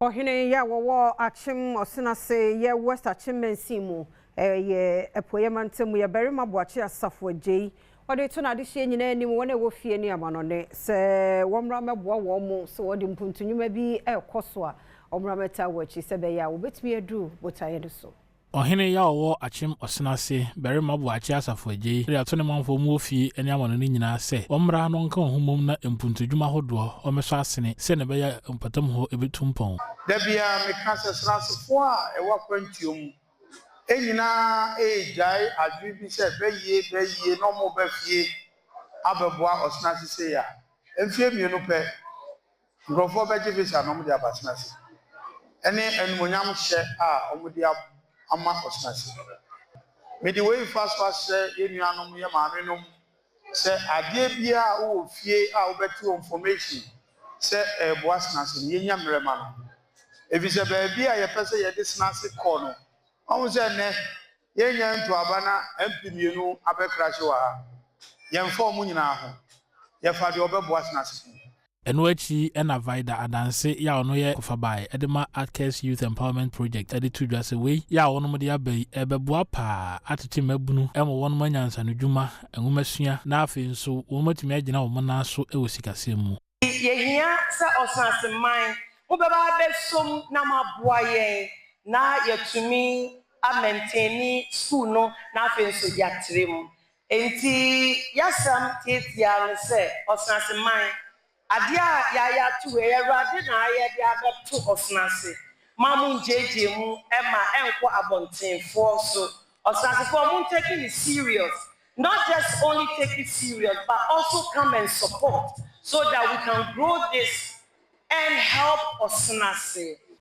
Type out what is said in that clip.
Ɔhene yɛ a wɔwɔ Akyem Ɔsenase yɛ West Akyem mansin mu, ɛyɛ Apueeɛ mantam mu, yɛ Barima Boakye Asafo Agyei, wɔde to n'adehyeɛ nyinaa anim, wɔn a ɛwɔ fie ne amanɔne, sɛ wɔmmra mmɛboa wɔn mo sɛ wɔde mpuntunwuma bi ɛrekɔ so a, wɔmmra mmɛta wɔ akyi sɛ bɛyɛ a wɔbɛtumi aduru botaeɛ no so. Ɔhene yɛ a ɔwɔ Akyem Ɔsenase, Barima Boakye Asafo Agyei, de ato ne manfoɔ mu wɔ fie ne amanɔne nyinaa sɛ wɔmmra na ɔnka wɔn ho mmom na mpuntudwuma ahodoɔ wɔmmɛsɔ asene sɛ ne ɛbɛyɛ mpɔtam hɔ ɛbɛtu mpɔn. Da biara meka sɛ Senasefoɔ a ɛwɔ akwantuo mu nyinaa ɛregyae adwene bi sɛ bɛyie bɛyie na ɔmo ba fie abɛboa Ɔsenase sei a, mfie 2 pɛ, nkurɔfoɔ bɛgye visa na ɔmo de aba Senase ɛne animonyam hyɛ a ɔmo de ama Ɔsenase. Mede wei fa so ahyɛ yɛn nuanom, yɛ maamenom, sɛ adeɛ biara a wowɔ fie a wobɛte wɔ information sɛ ɛɛboa Senase no, yɛnya mmerɛ ma no, ɛfiri sɛ baabi a yɛpɛ sɛ yɛde Senase kɔ no, ɔhu sɛ nnɛ yɛnya ntoaba na MP 2 abɛkrahye wɔ ha. Yɛmfa ɔmo nyinaa ho, yɛfa deɛ ɔbɛboa Senase ho. Ɛno akyi ɛna Vida Adanse yɛ a ɔno yɛ kɔfabae ɛde ma Atcas Youth Empowerment Project ɛde to dwa sɛ wei yɛ a wɔnom de aba yi ɛbɛboa paa atete mmabunu ɛma wɔnom anya nsanodwuma, nwomasua, na afei nso wɔn atumi agyina wɔn nan so ɛwɔ sikasɛm mu. Yɛhia sɛ Ɔsenaseman mobɛba abɛsom na moaboa yɛn na yɛtumi amaintain school no na afei nso yɛatrɛ mu. Nti yɛasɛm tietia no sɛ Ɔsenaseman, adeɛ a yɛayɛ ato wei, Awurade na ayɛ de abɛto Ɔsenase ma mo ngyeegyee mu ɛma ɛnkɔ abɔntenfoɔ so. Ɔsenasefoɔ, mo take it serious, not just only take it serious but also come and support so that we can grow this and help Ɔsenase.